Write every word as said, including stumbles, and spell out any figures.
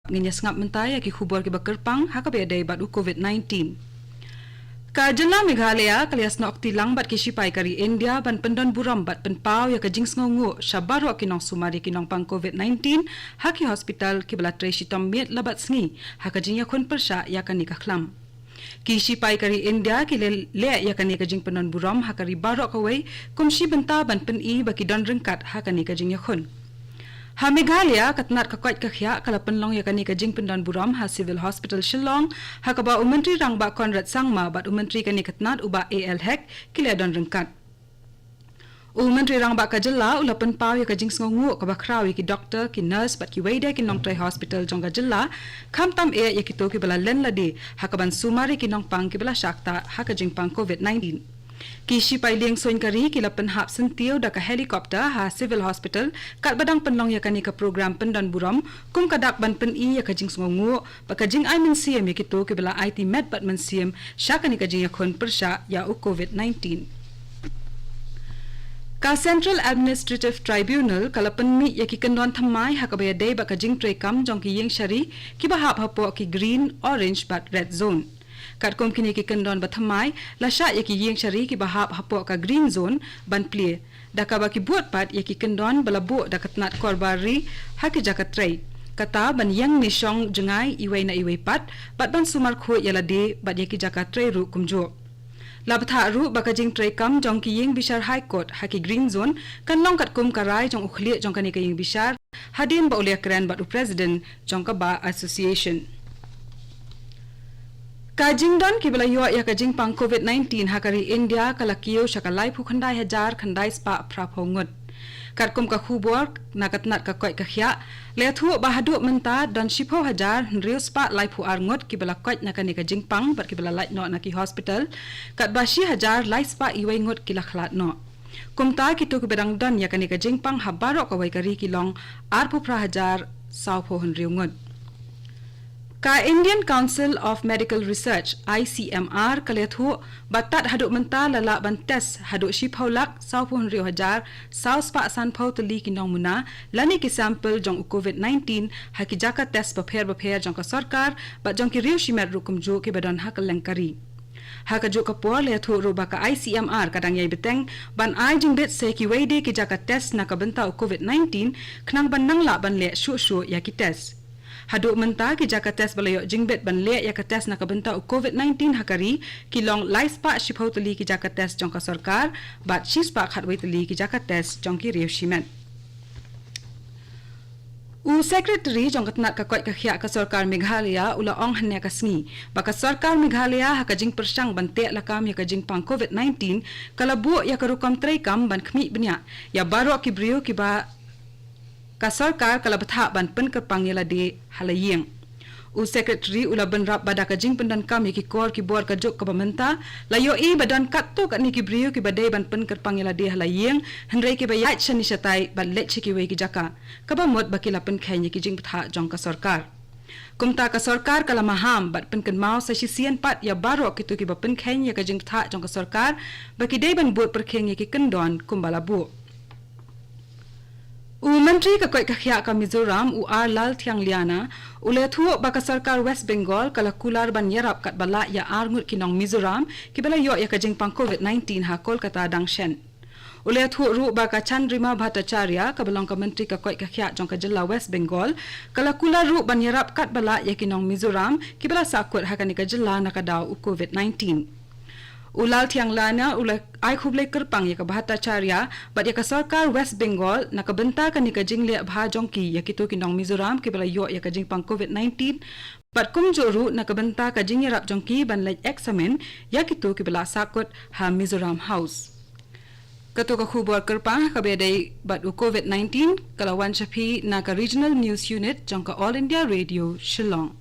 Ngin ïa sngap mynta ïa ki khubor kiba kyrpang ha kaba ïadei bad u covid nineteen. Ka jylla Meghalaya ka la ïasnoh kti lang bad ki shipai ka ri India ban pyndon burom bad pynpaw ïa ka jingsngewnguh sha baroh ki nongsumar ïa ki nongpang covid nineteen ha ki hospital kiba la trei shitom miet la bad sngi ha ka jingïakhun pyrshah ïa kane ka khlam. Ki shipai ka ri India ki la leh ïa kane ka jingpynlong burom ha ka ri baroh kawei kum shi bynta ban pyni ba ki don ryngkat ha kane ka jingïakhun. Ha Meghalaya, ka tnat ka koit ka khiah ka la pynlong ïa kane ka jingpynlong burom ha Civil Hospital Shillong, ha kaba u Myntri Rangbah Conrad Sangma bad u Myntri kane ka tnat u Bah A L Hek ki la don ryngkat. U Myntri Rangbah ka jylla u la pynpaw ïa ka jingsngewnguh kaba khraw ïa ki doktor, ki nurse bad kiwei de ki nongtrei hospital jong ka jylla, khamtam eh ïa kito kiba la len lade ha kaban sumar ïa ki nongpang kiba la shah ktah ha ka jingpang covid nineteen. Ki shipai liengsuiñ ka ri ki la pynhap syntiew da ka helicopter ha Civil Hospital katba dang pynlong ïa kane ka program pyndon burom kum ka dak ban pyni ïa ka jingsngewnguh bad ka jingai mynsiem ïa kito kiba la aiti met bad mynsiem sha kane ka jingïakhun pyrshah ïa u covid nineteen. Ka Central Administrative Tribunal ka la pynmih ïa ki kyndon thymmai ha kaba ïadei bad ka jingtreikam jong ki ïing shari kiba hap hapoh ki green, orange bad red zone. Katkum kine ki kyndon ba thymmai, la shah ïa ki ïing shari kiba hap hapoh ka green zone ban plie, da kaba ki bud pat ïa ki kyndon ba la buh da ka tnat korbar ri ha ki jaka trei, kata ban ïeng ne shong jngai iwei na iwei pat bad ban sumar khuid ïa lade bad ïa ki jaka trei ruh kumjuh. La bthah ruh ba ka jingtreikam jong ki ïing bishar High Court ha ki green zone kan long katkum ka rai jong u khlieh jong kane ka ïing bishar, hadien ba u la ïakren bad u president jong ka Bar Association. Ka jingdon kiba la ïoh ïa ka jingpang covid nineteen ha ka ri India ka la kiew sha ka laiphew khyndai hajar khyndai spah phraphew ngut. Katkum ka khubor na ka tnat ka koit ka khiah, la ïathuh ba haduh mynta don shiphew hajar hynriew spah laiphew ar ngut kiba la koit na kane ka jingpang bad kiba la lait noh na ki hospital, katba shi hajar lai spah iwei ngut ki la khlad noh. Kumta kito kiba dang don ïa kane ka jingpang ha baroh kawei ka ri ki long arphew phra hajar sawphew hynriew ngut. Ka Indian Council of Medical Research, I C M R, ka la ïathuh ba tad haduh mynta la lah ban test haduh shiphew lak sawphew hynriew hajar saw spah sanphew tylli ki nongmuna lane ki sample jong u covid nineteen ha ki jaka test bapher bapher jong ka sorkar bad jong ki riew shimet ruh kumjuh kiba don ha kylleng ka ri. Ha kajuh ka por la ïathuh ruh ba ka I C M R ka dang ïai bteng ban ai jingbit sa ïa kiwei de ki jaka test na ka bynta u covid nineteen khnang ban nang lah ban leh shuh shuh ïa ki test. Haduh mynta ki jaka test ba la ïoh jingbit ban leh ïa ka test na ka bynta u covid nineteen ha ka ri ki long lai spah shiphew tylli ki jaka test jong ka sorkar bad shi spah khatwei tylli ki jaka test jong ki riew shimet. U Secretary jong ka tnat ka koit ka khiah ka sorkar Meghalaya u la ong hynne ka sngi ba ka sorkar Meghalaya ha ka jingpyrshang ban teh lakam ïa ka jingpang covid nineteen ka la buh ïa ka rukom treikam ban khmih bniah ïa baroh ki briew kiba ka sorkar ka la bthah ban pynkyrpang ïa lade ha la ïing. U Secretary u la bynrap ba da ka jingpyndonkam ïa ki kor ki bor ka juk kaba mynta, la ïohi ba don katto katne ki briew kiba dei ban pynkyrpang ïa lade ha la ïing, hynrei kiba ïaid shane shatai bad leit sha kiwei ki jaka, kaba mut ba ki la pynkheiñ ïa ki jingbthah jong ka sorkar. Kumta ka sorkar ka la maham bad pynkynmaw sa shisien pat ïa baroh kito kiba pynkheiñ ïa ka jingbthah jong ka sorkar ba ki dei ban bud pyrkhing ïa ki kyndon kumba la buh. U Myntri ka koit ka khiah ka Mizoram, u R Lalthiangliana, u la ïathuh ba ka sorkar West Bengal ka la kular ban ïarap katba lah ïa ar ngut ki nong Mizoram kiba la ïoh ïa ka jingpang covid nineteen ha Kolkata dang shen. U la ïathuh ruh ba ka Chandrima Bhattacharya, kaba long ka Myntri ka koit ka khiah jong ka jylla West Bengal, ka la kular ruh ban ïarap katba lah ïa ki nong Mizoram kiba la sahkut ha kane ka jylla na ka daw u covid nineteen. U Lalthiangliana u la ai khublei kyrpang ïa ka Bhattacharya bad ïa ka sorkar West Bengal na ka bynta kane ka jingleh bha jong ki ïa kito ki nong Mizoram kiba la ïoh ïa ka jingpang covid nineteen bad kumjuh ruh na ka bynta ka jingïarap jong ki ban leit eksamin ïa kito kiba la sahkut ha Mizoram House. Kato ka khubor kyrpang kaba ïadei bad u covid nineteen ka la wan sha phi na ka Regional News Unit jong ka All India Radio Shillong.